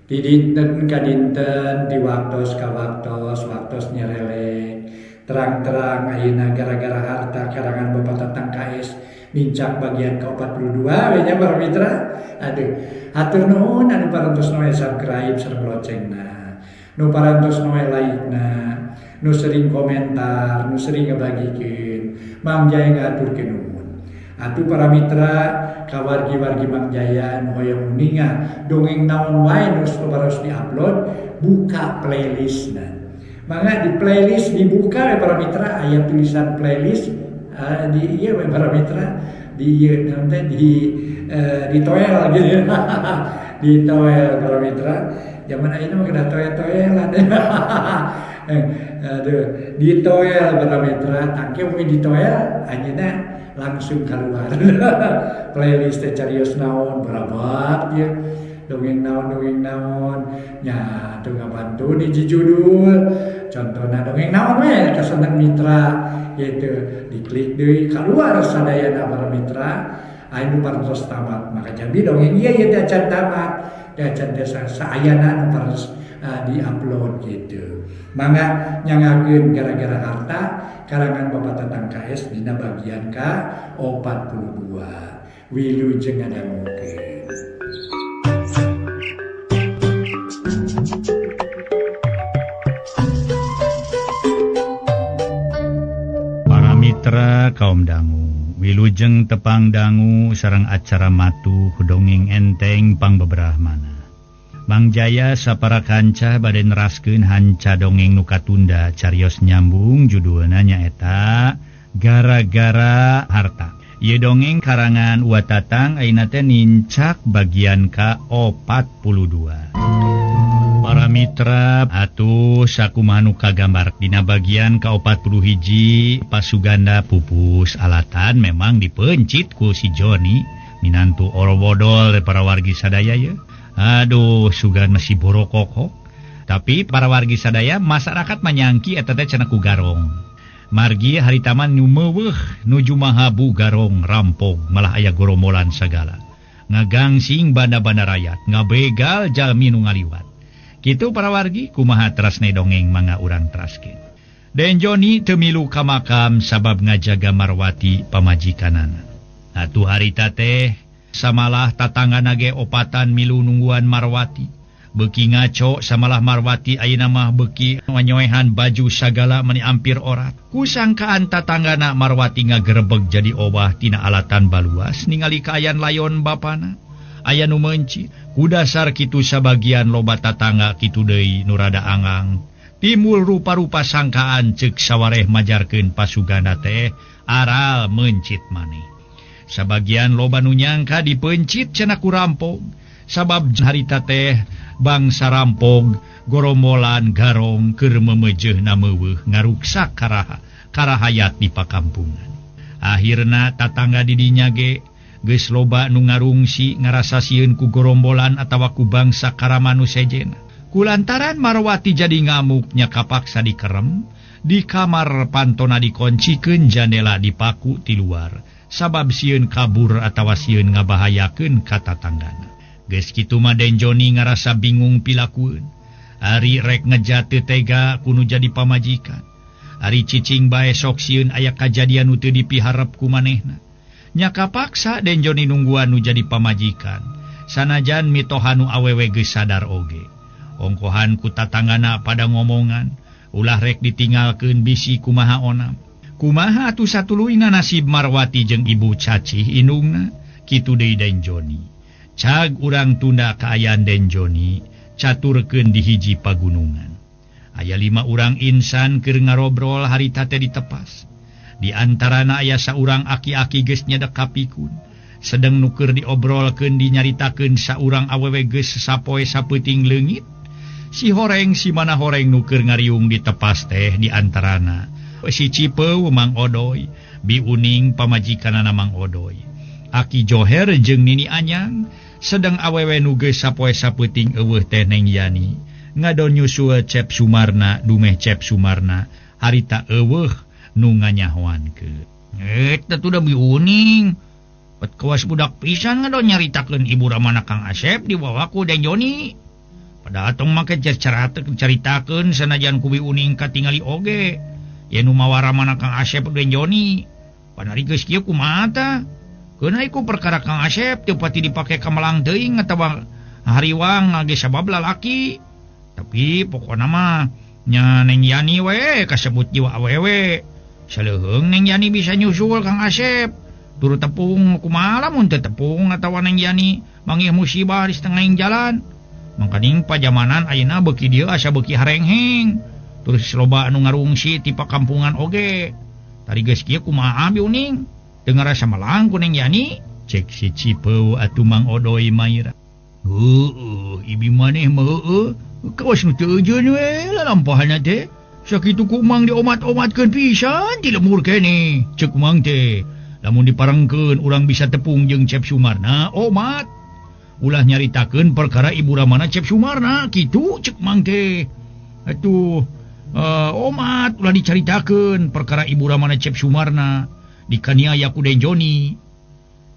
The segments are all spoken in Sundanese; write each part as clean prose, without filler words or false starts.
Di dinten ka dinten, di waktos ka waktos, waktos nyerelek. Terang-terang ayeuna gara-gara harta karangan Bapak Tatang KS nincak bagian ke-42 we nya para mitra. Aduh, hatur nuhun anu parantos noe subscribe sareng loncengna. Nu parantos noe like-na, nu sering komentar, nu sering ngebagikeun. Mang Jaya ngaturkeun nuhun. Atuh para mitra kawargi-wargi Mang Jaya nu hoyong uninga dongeng naon wae nu parantos diupload, buka playlistna. Mangga di playlist dibuka we para mitra, aya tulisan playlist di ieu we para mitra, di ieu naon teh di toel gitu. Di toel para mitra. Zaman ayeuna mah kedah toel-toelan. Aduh, di toel para mitra, tangke we di toel anjeunna langsung keluar. Playlist teh carios naon barabat ieu. Dongeng naon, dongeng naon nya atuh ngabantu hiji judul. Contohna dongeng naon we kaseneng mitra gitu, diklik deui keluar sadayana para mitra. Anu parantos tamat maka jadi dongeng ieu ieu teh acan tamat, teh acan teh saayana anu parantos diupload gitu. Mangga nyangakeun gara-gara harta karangan Bapak Tatang KS dina bagian ka-42. Wilujeng ngadangukeun. Para mitra kaum dangu, wilujeng tepang dangu sareng acara matuh dongeng enteng pangbeberahmana. Mang Jaya sapara kanca bade neraskeun hanca dongeng nu katunda carios nyambung judulna nyaeta Gara-gara Harta. Ieu dongeng karangan Wa Tatang ayeuna teh nincak bagian ka-42. Para mitra atuh sakumaha nu kagambar dina bagian ka-41 Pasuganda pupus alatan memang dipencit ku si Joni minantu orowodol para wargi sadaya ye. Aduh, sugan masih borokokok. Tapi para wargi sadaya masyarakat menyangki eta teh cenah ku garong. Margi harita mah nu meuweuh nuju mahabu garong rampog malah aya goromolan sagala. Ngagangsing banda-banda rayat, ngabegal jalmi nu ngaliwat. Kitu para wargi kumaha terasne dongeng mangga urang teraskeun. Den Joni teu milu ka makam sabab ngajaga Marwati pamajikanana. Atuh harita teh samalah tatanggana ge opatan milu nungguan Marwati. Beuki ngaco samalah Marwati ayeuna mah beuki manyoehan baju sagala meni ampir orat. Kusangkaan tatanggana Marwati ngagerebeg jadi obah tina alatan baluas ningali kaayaan layon bapana. Aya nu mencit. Ku dasar kitu sabagian loba tatangga kitu deui nu rada angang. Timbul rupa-rupa sangkaan ceuk sawareh majarkeun Pasuganda teh aral mencit maneh. Sabagian loba nu nyangka dipencit cenah ku rampog. Sabab harita teh bangsa rampog gorombolan garong keur memejeuhna meuweuh ngaruksak karahayat di pakampungan. Akhirna tatangga di dinya ge geus loba nu ngarungsi ngarasa sieun ku gorombolan atawa ku bangsa karamanu sejen. Kulantaran Marwati jadi ngamuknya kapaksa dikerem di kamar pantona dikoncikeun jandela dipaku ti luar. Sabab sieun kabur atawa sieun ngabahayakeun ka tatanggana. Geus kitu mah Den Joni ngarasa bingung pilakueun. Ari rek ngejat teu tega kudu jadi pamajikan. Ari cicing bae sok sieun aya kajadian nu teu dipiharep ku manehna. Nya kapaksa Den Joni nungguan nu jadi pamajikan. Sanajan mitoha nu awewe geus sadar oge. Ongkohan ku tatanggana pada ngomongan, ulah rek ditinggalkeun bisi kumaha onam. Kumaha atuh satuluyna nasib Marwati jeung ibu cacih indungna kitu deui Den Joni. Cag urang tunda kaayaan Den Joni caturkeun di hiji pagunungan. Aya 5 urang insan keur ngarobrol harita teh ditepas. Di antarana aya saurang aki-aki geus nyedek kapikun. Sedeng nu keur diobrolkeun dinyaritakeun saurang awewe geus sapoe sapeuting leungit. Si horeng si mana horeng nu keur ngariung ditepas teh di antarana. Si Cipeu Mang Odoy, Bi Uning pamajikanana Mang Odoy. Aki Joher jeung Nini Anyang sedang awewe nu geus sapoe sapeuting eueuh teh Neng Yani. Ngadon nyusul Cep Sumarna dumeh Cep Sumarna harita eueuh nu nganyahoankeun. Eta tuh da Bi Uning. Pet kawas budak pisan ngadon nyaritakeun ibu ramana Kang Asep dibawa ku Den Joni. Padahal tong make caritakeun sanajan ku Bi Uning katingali oge. Yen nu mawara mana Kang Asep Den Joni. Panari geus kieu kumaha tah? Keuna iku perkara Kang Asep teu pati dipake kamelang teuing atawa hariwang ge sabab lalaki. Tapi pokona mah nya Neng Yani we kasebut jiwa awewe. Saleuheung Neng Yani bisa nyusul Kang Asep. Turu tepung kumaha lamun teu tepung atawa Neng Yani manggih musibah di setengah jalan. Mangkaning pajamanan ayeuna beuki dieu asa beuki harengheng. Terus loba anu ngarungsi ti pakampungan oge. Tari geus kieu kumaha Bi Uning? Teu ngarasa melang ku Neng Yani? Cek si Cipeu atuh Mang Odoy Maira. Heueuh, ibi maneh mah heueuh. Kawas nu teu eujeun we lalampahanna teh. Sakitu ku Mang diomat-omatkeun pisan ti lemur keneh. Cek Mang teh, lamun diparengkeun urang bisa tepung jeung Cep Sumarna, omat. Ulah nyaritakeun perkara ibu ramana Cep Sumarna kitu cek Mang teh. Atuh omat ulah dicaritakeun perkara ibu ramana Cep Sumarna dikaniaya ku Den Joni.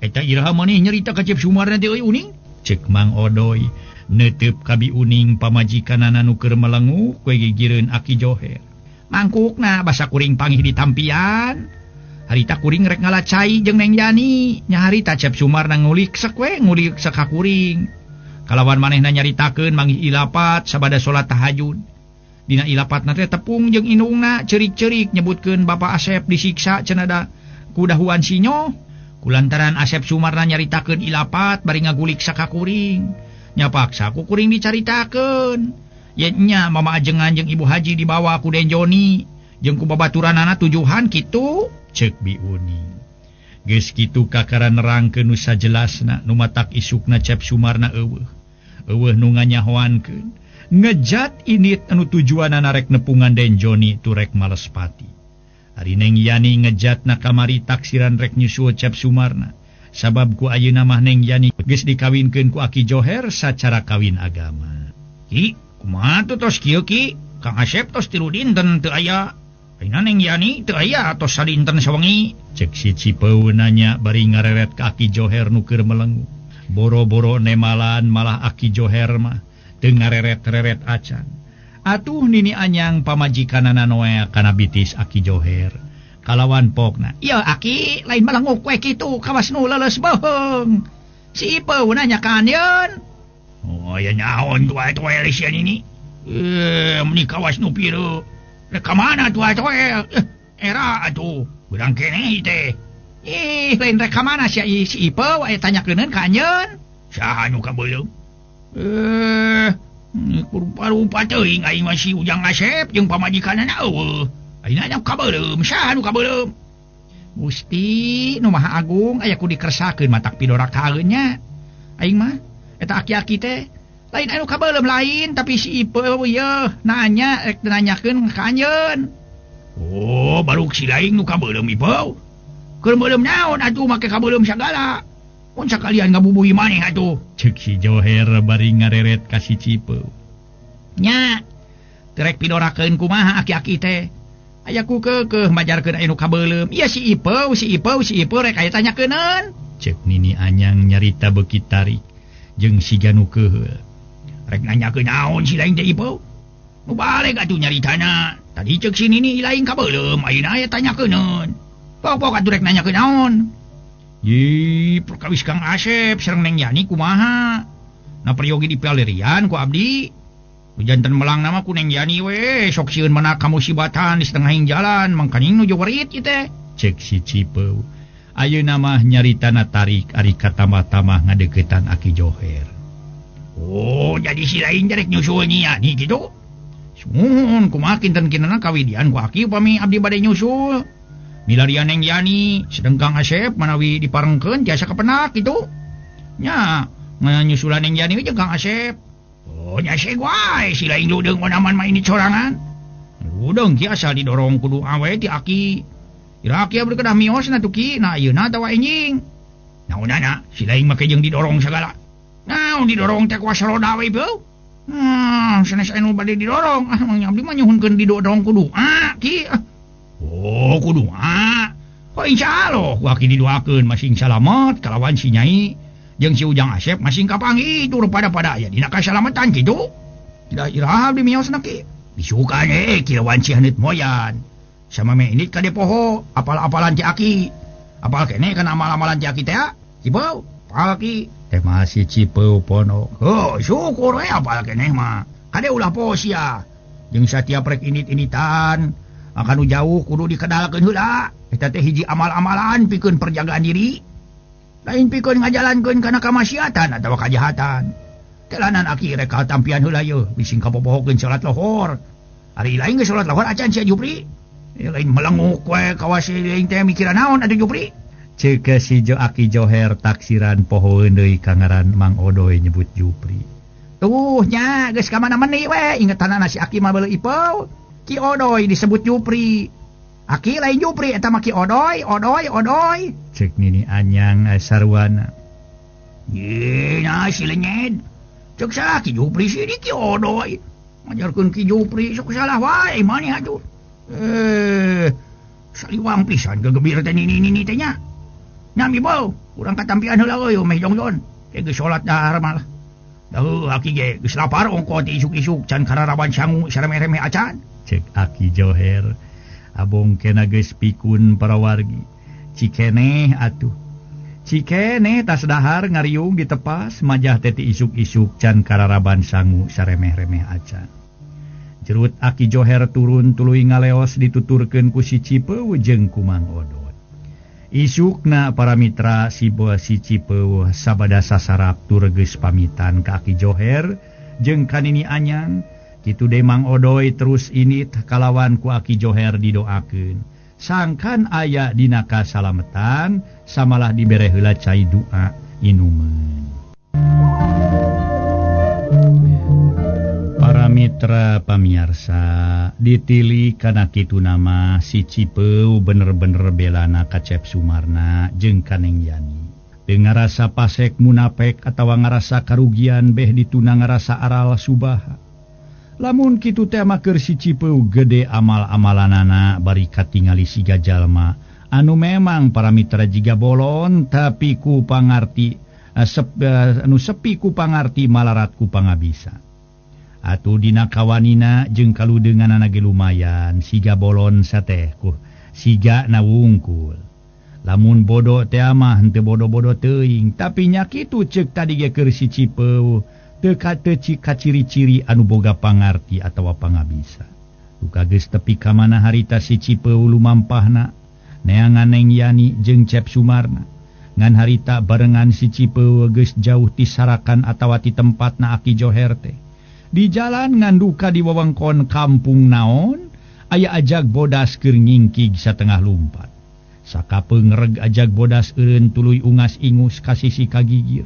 Eta iraha maneh nyarita ka Cep Sumarna teh euy Uning? Cek Mang Odoy neuteup ka Bi Uning pamajikanana nu keur melenguh koe gigireun Aki Joher. Mangkukna basa kuring pangih ditampian. Harita kuring rek ngalacai jeung Neng Yani. Nya harita Cep Sumarna ngulik sek we ngulik sek ka kuring. Kalawan manehna nyaritakeun manggih ilapat sabada salat tahajud. Dina ilapatna teh tepung jeung indungna ceurik-ceurik nyebutkeun Bapak Asep disiksa cenah da ku dahuan sinyo. Kulantaran Asep Sumarna nyaritakeun ilapat bari ngagulik saka kuring. Nya paksa ku kuring dicaritakeun. Ye nya mama ajengan jeung Ibu Haji dibawa ku Den Joni jeung ku babaturanana tujuhan kitu cek Bi Uning. Geus kitu kakara nerangkeun nu sajelasna nu matak isukna Cep Sumarna eueuh. Eueuh nu nganyahoankeun. Ngejat init anu tujuanana rek nepungan Den Joni turek malespati. Ari Neng Yani ngejatna kamari taksiran rek nyusul Cep Sumarna. Sabab ku ayeuna mah Neng Yani geus dikawinkeun ku Aki Joher sacara kawin agama. Ki, kumaha tuh tos kieu Ki? Kang Asep tos 3 dinten teu aya. Ayeuna Neng Yani teu aya tos sadinten sawengi. Cek si Cipeu nanya bari ngareret ka Aki Joher nu keur melengu. Boro-boro nemalan malah Aki Joher mah teu ngareret-reret acan. Atuh Nini Anyang pamajikanana Noel kana bitis Aki Joher. Kalawan pokna, "Ieu Aki, lain melenguk we kitu kawas nu leuleus beuheung." Si Ipeu nanya ka anjeun. "Oh, aya nyaon tuh toel sia nini?" Meni kawas nu pieu? Rek ka mana tuh toel? Era atuh, urang keneh teh. Ih, lain rek ka mana sia si Ipeu aya tanyakeun ka anjeun. Saha nu kabeuleum? Rupa-rupa teuing aing mah si Ujang Asep jeung pamajikanana eueuh. Ayeuna nya kabeuleum, saha nu kabeuleum? Gusti nu Maha Agung aya ku dikersakeun matak pidorakaeun nya. Aing mah eta aki-aki teh lain anu kabeuleum lain tapi si Ipeu ieu nanya rek nanyakeun ka anjeun. Oh, baru si lain nu kabeuleum Ipeu. Keur beuleum naon atuh make kabeuleum sagala. Mun sakalian ngabubuhi maneh atuh. Cek si Joher bari ngareret ka si Cipeu. Nya, terek pidorakeun kumaha aki-aki teh. Aya ku keukeuh majarkeun aya nu kabeuleum. Ieu si Ipeu, si Ipeu, si Ipeu rek aya tanyakeunun. Cek Nini Anyang nyarita beuki tarik jeung siga nu keuheul. Rek nanyakeun naon si lain teh Ipeu? Nu balik atuh nyaritana. Tadi cek si Nini lain kabeuleum, ayeuna aya tanyakeunun. Pok-pok atuh rek nanyakeun naon? Ih, perkawis Kang Asep sareng Neng Yani kumaha? Na peryogi di palerian ku abdi. Nu janten melang nama ku Neng Yani we, sok sieun mana kamusibatan di setengahing jalan, mangkaning nuju werit ieu teh. Cek si Cipeu. Ayeuna mah nyaritana tarik ari katamah-tamah ngadeuketan Aki Joher. Oh, jadi si lain jarek nyusul Yani kitu. Sumuhun kumaha kinten-kintenna kawidian ku Aki upami abdi bade nyusul. Milarian Neng Yani, sedeng Kang Asep manawi diparengkeun tiasa kapenak kitu. Nya, nyusulan Neng Yani jeung Kang Asep. Oh, nya seg wae si lain ludeung onaman mah ini corangan. Ludeung ki asal didorong kudu awe ti Aki. Ira Aki abdi kedah mios na tuh ki, nah ayeuna atawa enjing. Naonana si lain make jeung didorong sagala. Naon didorong teh kuasa roda we beuh. Sanes anu bade didorong. Ah, mang abdi mah nyuhunkeun didorong kudu ah ki. Oh, kudu ah. Kok insyaallah ku Aki didoakeun masing salamet kalawan si Nyai jeung si Ujang Asep masing kapanggih tur pada-pada aya dina kasalamatan kitu. Tidak iraha abdi miosna ki. Disukan kira wanci haneut moyan. Sama me ini kade poho apal-apalan ti aki. Apal kene kana amal-amalan ti aki teh. Cipeu, apal ki. Teh masih Cipeu pono. Heuh, syukur we apal keneh mah. Kade ulah poho sia. Jeung satiap rek init-initan akan nu jauh kudu dikedalkeun heula. Eta teh hiji amal-amalan pikeun perjagaan diri. Lain pikeun ngajalankeun kana kamaksiatan atawa kajahatan. Telanan aki rek katampian heula yeuh, bising kapopohokeun salat lohor. Ari lain geus salat lohor acan sia Jupri. Lain melenguk we kawas lain teh mikiran naon atuh Jupri. Ceuk si Jo Aki Joher taksiran pohoeun deui ka ngaran Mang Odoy nyebut Jupri. Tuh nya geus ka mana meni we ingetanana si Aki mah beuleuh ipeu. Ki Odoy disebut Jupri. Aki lain Jupri eta mah Ki Odoy, Odoy, Odoy. Ceuk Nini Anyang sarwana. Ye nya si lenyed. Ceuk salah Ki Jupri si di Ki Odoy. Ngajarkeun Ki Jupri sok salah wae maneh atuh. Saliwang pisan gegebir teh nini-nini teh nya. Nyami bau, urang katampian heula euy meh jongjon. Teh geus salat dahar malah. Duh, aki ge geus lapar ongko ti isuk-isuk can kararaban sangu saremeh-remeh acan. Cek Aki Joher abong kena geus pikun para wargi. Cikeneh atuh. Cikeneh tas dahar ngariung ditepas majah teh ti isuk-isuk can kararaban sangu saremeh-remeh acan. Jerut Aki Joher turun tuluy ngaleos dituturkeun ku si Cipeu jeung ku Mang Odoy. Isukna para mitra si si Cipeu sabada sasarap tur geus pamitan ka Aki Joher jeung ka Nini Anyang. Kitu deui Mang Odoy terus init kalawan ku Aki Joher didoakeun. Sangkan aya dina kasalametan samalah dibere heula cai doa inumeun. Para mitra pamiarsa ditili kana kitu nama si Cipeu bener-bener belana ka Cep Sumarna jeung ka Neng Yani. Teu ngarasa pasek munapek atawa ngarasa karugian beh dituna ngarasa aral subaha. Lamun kitu teh mah keur si Cipeu gede amal-amalanana bari katingali siga jalma anu memang para mitra jiga bolon tapi ku pangarti anu sepi ku pangarti malarat ku pangabisa. Atuh dina kawanina jeung kaludeunganana ge lumayan siga bolon sateh ku siga na wungkul. Lamun bodo teh mah henteu bodo-bodo teuing tapi nya kitu ceuk tadi ge keur si Cipeu teu kateuci kaciri-ciri anu boga pangarti atawa pangabisa. Duka geus tepi ka mana harita si Cipeu lumampahna neangan Neng Yani jeung Cep Sumarna. Ngan harita barengan si Cipeu geus jauh ti sarakan atawa ti tempatna Aki Joher teh. Di jalan nganduka di wewengkon kampung naon aya ajag bodas keur ngingkig satengah lumpat. Sakapeung reg ajag bodas eureun tuluy ungas ingus ka sisi kagigir.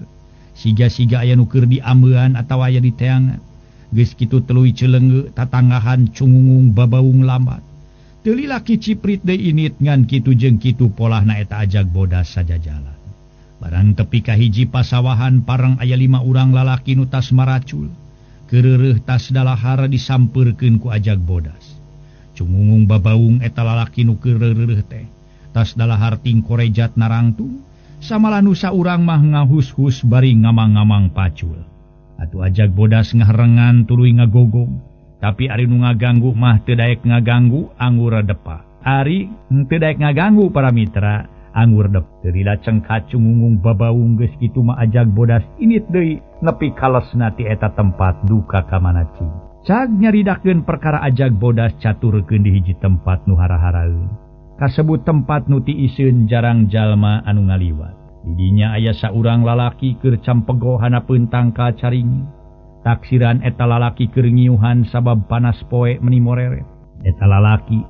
Siga-siga aya nu keur diambean atawa aya di teangan. Geus kitu tuluy celeungeu tatanggahan cungungung babaung lambat. Teu lila kiciprit deui init ngan kitu jeung kitu polahna eta ajag bodas sajajalan. Barang tepi ka hiji pasawahan pareng aya 5 urang lalaki nu tas maracul. Keureureun tas dalahar disampeurkeun ku ajag bodas. Cungungung babaung eta lalaki nu keureureun teh. Tas dalahar tingkorejat narangtung, samalah nu saurang mah ngahus-hus bari ngamang-ngamang pacul. Atuh ajag bodas ngaharengan tuluy ngagogong, tapi ari nu ngaganggu mah teu daek ngaganggu anggur depa. Ari teu daek ngaganggu para mitra anggur dep. Teu lila cengkat cungungung babaung geus kitu mah ajag bodas init deui nepi kalesna ti eta tempat duka ka mana cing. Cag nyaridakeun perkara ajag bodas caturkeun di hiji tempat nu hara-haraeun. Kasebut tempat nu tiiseun jarang jalma anu ngaliwat. Di dinya aya saurang lalaki keur campego hanapeun tangkal caringin. Taksiran eta lalaki keur ngiuhan sabab panas poe meni moreret. Eta lalaki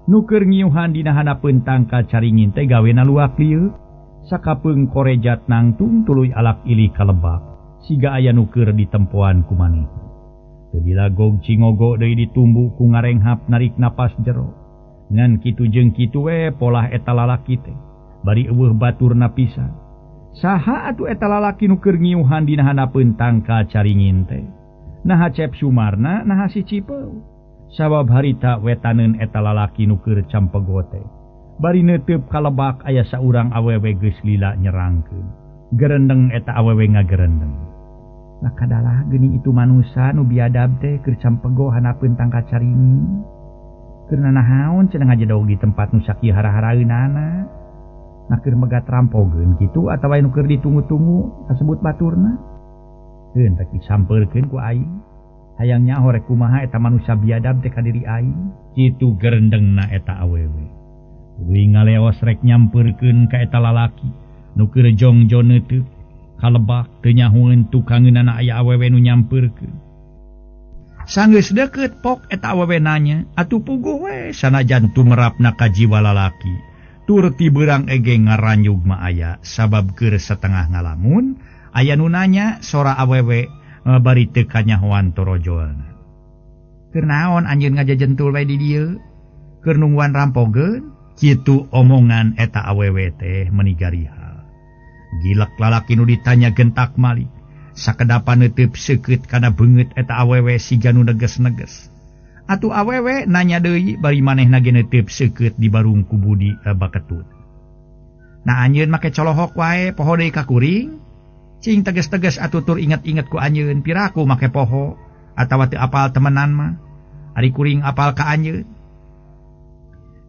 nu keur ngiuhan dina hanapeun tangkal caringin teh gawena luak lieu. Sakapeung korejat nangtung tuluy alak ilih kalebak. Siga aya nu keur ditempoan ku maneh. Teu dilagog cingogo deui ditumbu ku ngarenghap narik napas jero. Ngan kitu jeung kitu we polah eta lalaki teh bari eueuh baturna pisan. Saha atuh eta lalaki nu keur ngiuhan dina hanapeun tangkal caringin teh? Naha Cep Sumarna, naha si Cipeu. Sabab harita wetaneun eta lalaki nu keur campego teh. Bari neuteup kalebak aya saurang awewe geus lila nyerangkeun. Gerendeng eta awewe ngagerendeng. Lah kadalah geuning itu manusa nu biadab teh keur campego hanapeun tangka caringin. Keur nanahaon cenah ngajedog di tempat nu sakieu hara-haraeunana. Nah keur megat rampogeun kitu atawa nu keur ditunggu-tunggu kasebut baturna. Keun rek disampeurkeun ku aing. Hayang nyaho rek kumaha eta manusa biadab teh ka diri aing. Kitu gerendengna eta awewe. Tuluy ngaleos rek nyampeurkeun ka eta lalaki nu keur jongjon neuteuk. Kalebak teu nyahueun tukangeunana aya awewe nu nyampeurkeun. Sanggeus deukeut pok eta awewe nanya, atuh puguh we sanajan tumerapna ka jiwa lalaki. Tur ti beurang ege ngaranjug mah aya sabab keur satengah ngalamun aya nu nanya sora awewe bari teu kanyahoan torojolna. Keur naon anjeun ngajajentul we di dieu? Keur nungguan rampogeun? Kitu omongan eta awewe teh meuni garihal. Gilek lalaki nu ditanya gentak mali. Sakedapan neuteub seukeut kana beungeut eta awewe siga nu neges-neges. Atuh awewe nanya deui bari manehna ge neuteub seukeut di barung ku Budi baketut. Nah anjeun make colohok wae poho deui ka kuring. Cing teges-teges atuh tur inget-inget ku anjeun piraku make poho atawa teu apal temenan mah. Ari kuring apal ka anjeun.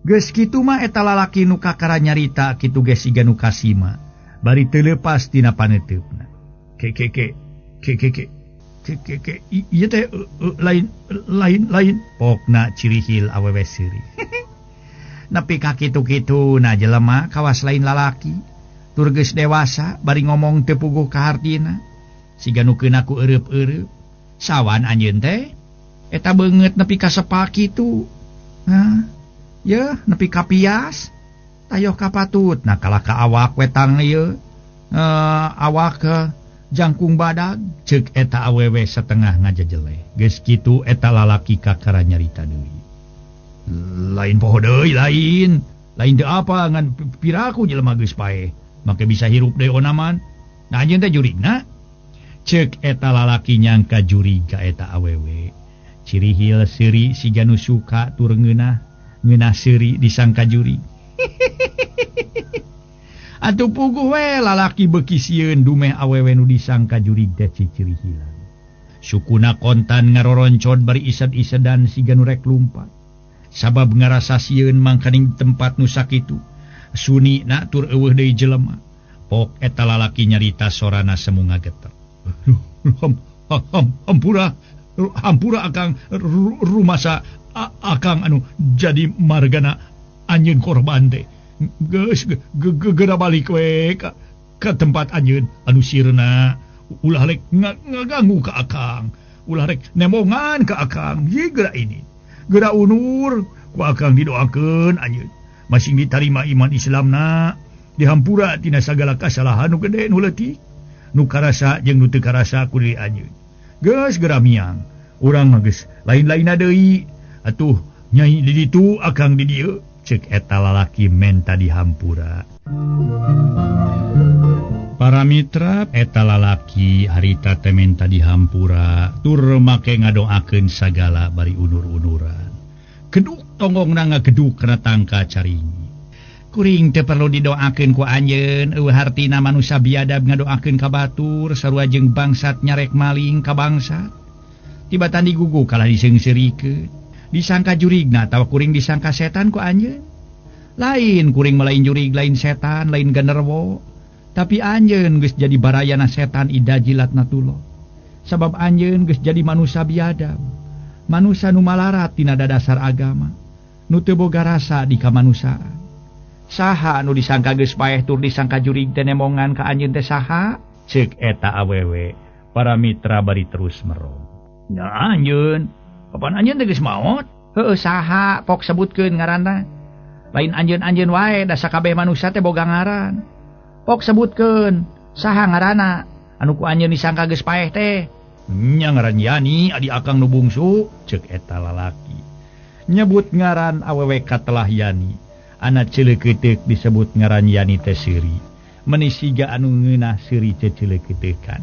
Geus kitu mah eta lalaki nu kakara nyarita kitu ge siga nu kasima. Bari teu leupas tina paneuteup-na. Ke ke ke ke ke ke ke ke ke ieu teh lain lain lain pokna cirihil awewe seuri. Nepi ka kitu-kitu na jelema kawas lain lalaki. Tur geus dewasa bari ngomong teu puguh ka hartina. Siga nu keuna ku eureub-eureub. Sawan anjeun teh eta beungeut nepi ka sepak kitu. Hah? Yeuh nepi ka pias. Tayoh ka patut nah kalah ka awak wetang ieu awak jangkung badag ceuk eta awewe setengah ngajejeleh. Geus kitu eta lalaki kakara nyarita deui. Lain poho deui lain. Lain teu apa ngan piraku jelema geus paeh. Make bisa hirup deui onaman. Nah anjeun teh jurigna. Ceuk eta lalaki nyangka jurig ka eta awewe. Cirihil seuri siga nu suka tur ngeunah, ngeunah seuri disangka jurig. Atuh puguh we lalaki beuki sieun dumeh awewe nu disangka jurig teh cicirihilan. Sukuna kontan ngaroroncod bari ised-isedan siga nu rek lumpat. Sabab ngarasa sieun mangkaning tempat nu sakitu. Suni na tur eueuh deui jelema. Pok eta lalaki nyarita sorana semu ngageter. Hampura hampura akang rumasa akang anu jadi margana anjeun korban teh. Geus geura balik we ka tempat anjeun anu sirna ulah rek ngaganggu ka akang, ulah rek nembongan ka akang. Ye geura ini geura unur ku akang didoakeun anjeun masing ditarima iman Islamna, dihampura tina sagala kasalahan nu gede nu leutik nu karasa jeung nu teu karasa ku diri anjeun. Geus geura miang urang mah geus lain-lainna deui atuh nyai di ditu akang di dieu. Cek eta lalaki menta dihampura. Para mitra eta lalaki harita teh menta dihampura tur make ngadoakeun sagala bari unur-unuran. Keduk tonggongna ngageduk kana tangka caringi. Kuring teu perlu didoakeun ku anjeun, eueuh hartina manusa biadab ngadoakeun ka batur sarua jeung bangsat nyarek maling ka bangsat. Tibatan digugu kalah diseungseurikeun. Disangka jurigna atawa kuring disangka setan ku anjeun. Lain kuring mah lain jurig, lain setan, lain genderwo. Tapi anjeun geus jadi barayana setan ida jilatna tulo. Sabab anjeun geus jadi manusa biadab. Manusa nu malarat tina dadasar agama, nu teu boga rasa di kamanusiaan. Saha nu disangka geus paeh tur disangka jurig teh nemongan ka anjeun teh saha? Ceuk eta awewe. Para mitra bari terus merong. Nya anjeun, kapan anjeun teh geus maot? Heueuh saha pok sebutkeun ngaranna. Lain anjeun-anjeun wae da sakabeh manusia teh boga ngaran. Pok sebutkeun saha ngaranna anu ku anjeun disangka geus paeh teh. Nya ngaran Yani adi akang nu bungsu, ceuk eta lalaki. Nyebut ngaran awewe katelah Yani. Ana ceuleukeuteup disebut ngaran Yani teh seuri. Meuni siga anu ngeunah seuri ceceuleukeuteukan.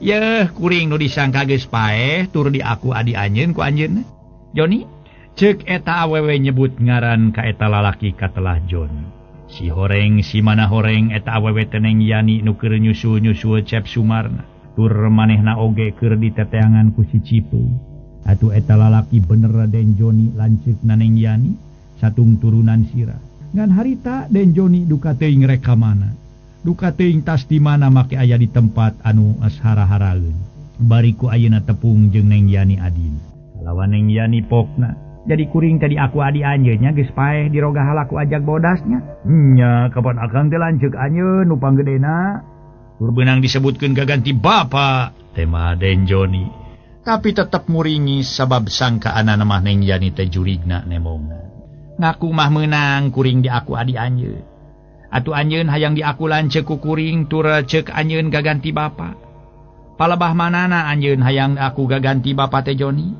Yeuh kuring nu disangka geus paeh tur diaku adi anjeun ku anjeunna. Joni, ceuk eta awewe nyebut ngaran ka eta lalaki katelah Joni. Si horeng si mana horeng eta awewe teneng Yani nu keur nyusul-nyusul Cep Sumarna. Tur manehna oge keur diteteangan ku si Cipeu. Atuh eta lalaki bener Den Joni lanceuk na Neng Yani satung turunan sirah. Ngan harita Den Joni duka teuing rek ka mana. Duka teuing tas di mana make aya di tempat anu ashara-haraeun. Bari ku ayeuna tepung jeung Neng Yani adina. Lawan Neng Yani pokna. Jadi kuring tadi aku adi anjeunnya geus paeh diroga halaku ajak bodasnya. Nya kapan akang teh lanceuk anjeun nu panggedena. Tur beunang disebutkeun gaganti bapa tema Den Joni. Tapi tetep muringis sabab sangkaanana mah Neng Yani teh jurigna nembongan. Ngaku mah meunang kuring di aku adi anjeun. Atuh anjeun hayang di aku lanceuk ku kuring tur ceuk anjeun gaganti bapa. Palebah manana anjeun hayang aku gaganti bapa teh Joni.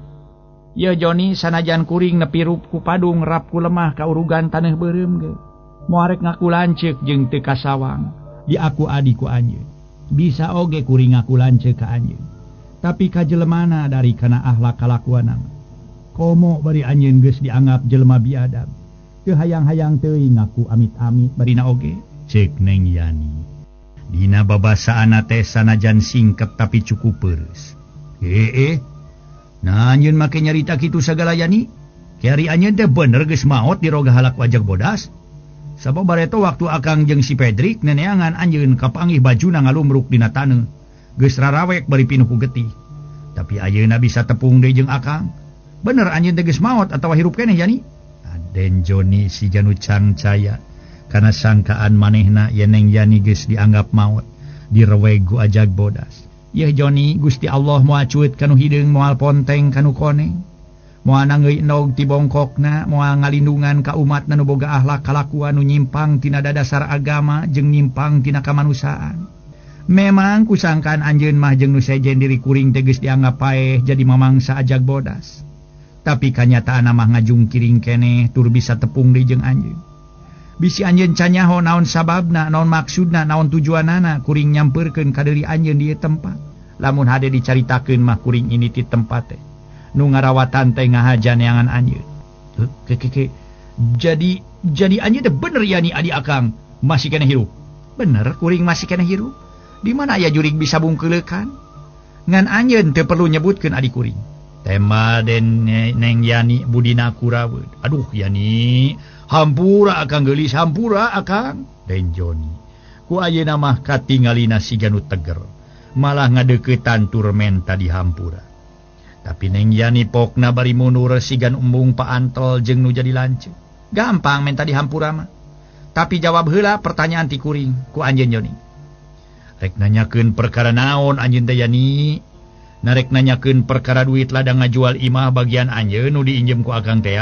Ye Joni sanajan kuring nepi rup ku padung rap ku lemah kaurugan taneuh beureum ge. Moal rek ngaku lanceuk jeung teu kasawang. Di aku adi ku anjeun. Bisa oge kuring ngaku lanceuk ka anjeun. Tapi ka jelemana dari kana akhlak kalakuanana. Komo bari anjeun geus dianggap jelema biadab. Teu hayang-hayang teuing ngaku amit-amit barina oge. Ceuk Neng Yani. Dina babasaana teh sanajan singket tapi cukup peureuh. Heeh. Nah anjeun make nyarita kitu sagala Yani. Kiari anjeun teh bener geus maot diroga halaku ajak bodas. Sabab bareto waktu akang jeung si Pedrik neneangan anjeun kapanggih bajuna ngalumruk dina taneuh. Geus rarawek bari pinuh ku getih. Tapi ayeuna bisa tepung deui jeung akang. Bener anjeun teh geus maot atawa hirup keneh Yani? Den Joni si janu cangcaya kana sangkaan manehna yen Neng Yani geus dianggap maot direweg ku ajag bodas. Yeuh Joni, Gusti Allah moal cueut kanu hideung moal ponteng kanu koneng. Moal nangeui endog ti bongkokna, moal ngalindungan ka umatna nu boga akhlak kalakuan nu nyimpang tina dadasar agama jeung nyimpang tina kamanusiaan. Memang kusangkaan anjeun mah jeung nu sejen diri kuring teh geus dianggap paeh jadi mamangsa ajag bodas. Tapi kanyataanna mah ngajungkiring keneh tur bisa tepung deui jeung anjeun. Bisi anjeun canyaho naon sababna, naon maksudna, naon tujuanana kuring nyampeurkeun ka deuri anjeun di ieu tempat. Lamun hade dicaritakeun mah kuring ini ti tempat teh. Nu ngarawatan teh ngahaja neangan anjeun. Jadi anjeun teh bener Yani adi akang masih keneh hirup. Bener kuring masih keneh hirup. Di mana aya jurig bisa bungkeuleukan? Ngan anjeun teu perlu nyebutkeun adi kuring. Tema Den Neng Yani budina kuraweut. Aduh Yani, hampura akang geulis, hampura akang. Den Joni ku ayeuna mah katingalina siga nu teger. Malah ngadeuketan tur menta dihampura. Tapi Neng Yani pokna bari mundur sigan embung paantol jeung nu jadi lanceuk. Gampang menta dihampura mah. Tapi jawab heula pertanyaan ti kuring ku anjeun Joni. Rek nanyakeun perkara naon anjeun teh Yani? Narek nanyakeun perkara duit ladang ngajual imah bagian anjeun nu diinjem ku akang teh.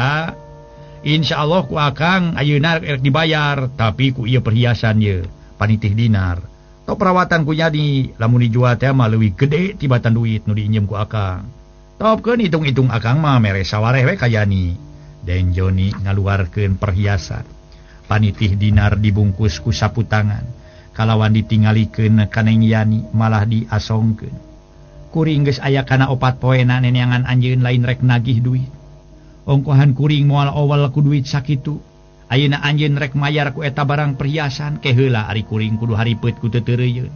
Insyaallah ku akang ayeuna rek dibayar, tapi ku ieu perhiasan ye panitih dinar. Tok perawatan ku Yani lamun dijual teh mah leuwih gede tibatan duit nu diinjem ku akang. Topkeun hitung-hitung akang mah mere sawareh we ka Yani. Den Joni ngaluarkeun perhiasan. Panitih dinar dibungkus ku sapu tangan. Kalawan ditingalikeun ka Neng Yani malah diasongkeun. Kuring geus aya kana opat poena neneangan anjeun lain rek nagih duit. Ongkohan kuring moal awal ku duit sakitu. Ayeuna anjeun rek mayar ku eta barang perhiasan ke heula ari kuring kudu haripeut ku teu teureuyeuh.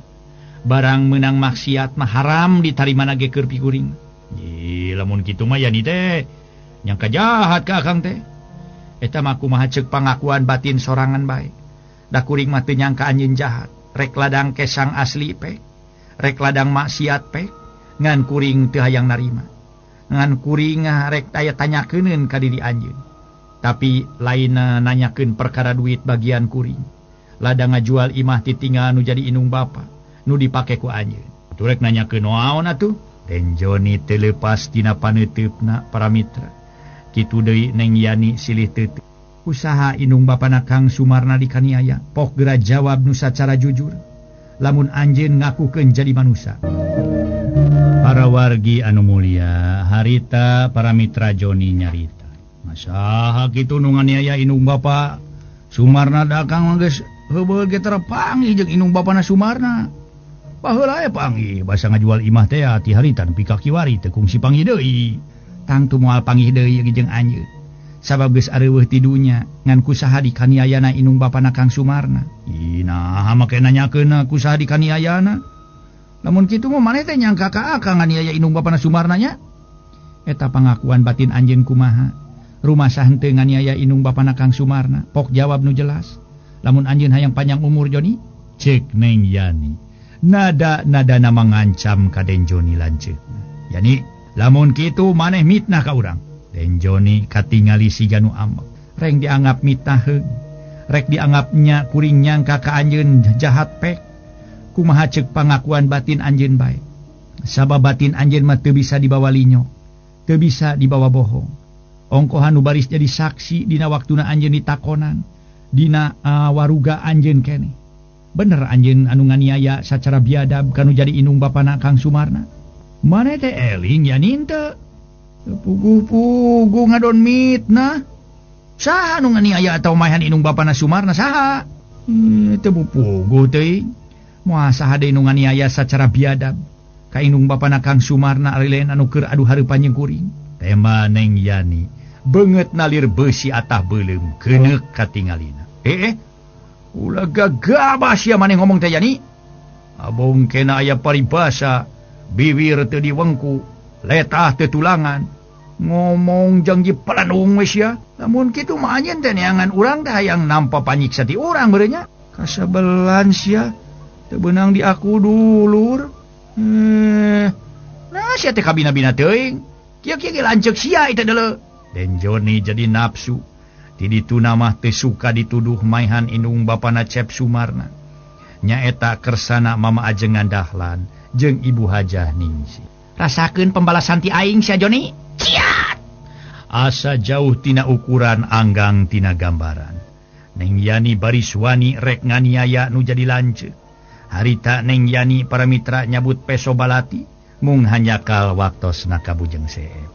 Barang meunang maksiat mah haram ditarimana ge keur pikuring. Ih, lamun kitu mah Yani teh nyangka jahat ka akang teh. Eta mah kumaha ceuk pangakuan batin sorangan bae. Da kuring mah teu nyangka anjeun jahat. Rek ladang kesang asli pek, rek ladang maksiat pek, ngan kuring teu hayang narima. Ngan kuring rek aya tanyakeun ka diri anjeun. Tapi lain nanyakeun perkara duit bagian kuring. Ladang ngajual imah titinggal nu jadi inung bapa, nu dipake ku anjeun. Atuh rek nanyakeun naon atuh? Den Joni teu leupas tina paneuteup-na para mitra. Kitu deui Neng Yani silih teuteuk. Usaha inung bapana Kang Sumarna dikaniaya, pok geura jawab nu sacara jujur. Lamun anjeun ngakukeun jadi manusia. Para wargi anu mulia, harita para mitra Joni nyarita. Masaha kitu nu nganiaya inung bapa Sumarna da akang mah geus heubeul ge terpanggih jeung inung bapana Sumarna. Baheula panggih basa ngajual imah teh ti harita nepi ka kiwari teu kungsi panggih deui. Tangtu moal panggih deui jeung anjeun. Sabab geus areuweuh ti dunya ngan kusaha dikaniayana inung bapana Kang Sumarna. Ih, naha make nanyakeun kusaha dikaniayana. Lamun kitu mah maneh teh nyangka ka akang nganiaya indung bapana Sumarna nya. Eta pangakuan batin anjeun kumaha? Rumasa henteu nganiaya indung bapana Kang Sumarna? Pok jawab nu jelas. Lamun anjeun hayang panjang umur Joni, cek Neng Yani. Nada-nadana mengancam ka Den Joni lanceukna. Yani, lamun kitu maneh mitnah ka urang. Den Joni katingali siga nu ambek. Reng dianggap mitnah heug. Rek dianggapnya kuring nyangka ka anjeun jahat pek. Kumaha ceuk pangakuan batin anjeun bae. Sabab batin anjeun mah teu bisa dibawa linyo, teu bisa dibawa bohong. Ongkohan nu baris jadi saksi dina waktuna anjeun ditakonan, dina waruga anjeun keneh. Bener anjeun anu nganiaya sacara biadab kanu jadi indung bapana Kang Sumarna. Maneh teh eling ya ninte. Puguh-puguh ngadon mitnah. Saha anu nganiaya atau maehan indung bapana Sumarna saha? Teu puguh teuing. Moal saha deui nu nganiaya sacara biadab ka indung bapana Kang Sumarna ari lain anu keur adu hareupan jeung kuring. Tema Neng Yani beungeut nalir beusi atah beuleum keuneuk katingalina. Ulah gagabah sia maneh ngomong teh Yani. Abong kena aya paribasa, bibir teu diwengku, letah teu tulangan. Ngomong jang jipelanung we sia. Lamun kitu mah anjeun teh neangan urang teh hayang nampa panyiksa ti urang beureun nya. Kasabelan sia. Teu beunang di aku dulur. Nah sia teh kabina-bina teuing. Kieu-kieu ge lanceuk sia eta deuleu. Den Joni jadi nafsu. Ti dituna mah teu suka dituduh maehan indung bapana Cep Sumarna. Nyaeta kersana Mama Ajengan Dahlan jeung Ibu Hajah Ningsih. Rasakeun pembalasan ti aing sia Joni. Ciat. Asa jauh tina ukuran anggang tina gambaran. Neng Yani baris wani rek nganiaya nu jadi lanceuk. Harita Neng Yani para mitra nyabut peso balati mung hanyakal waktosna ka Bujeng Seep.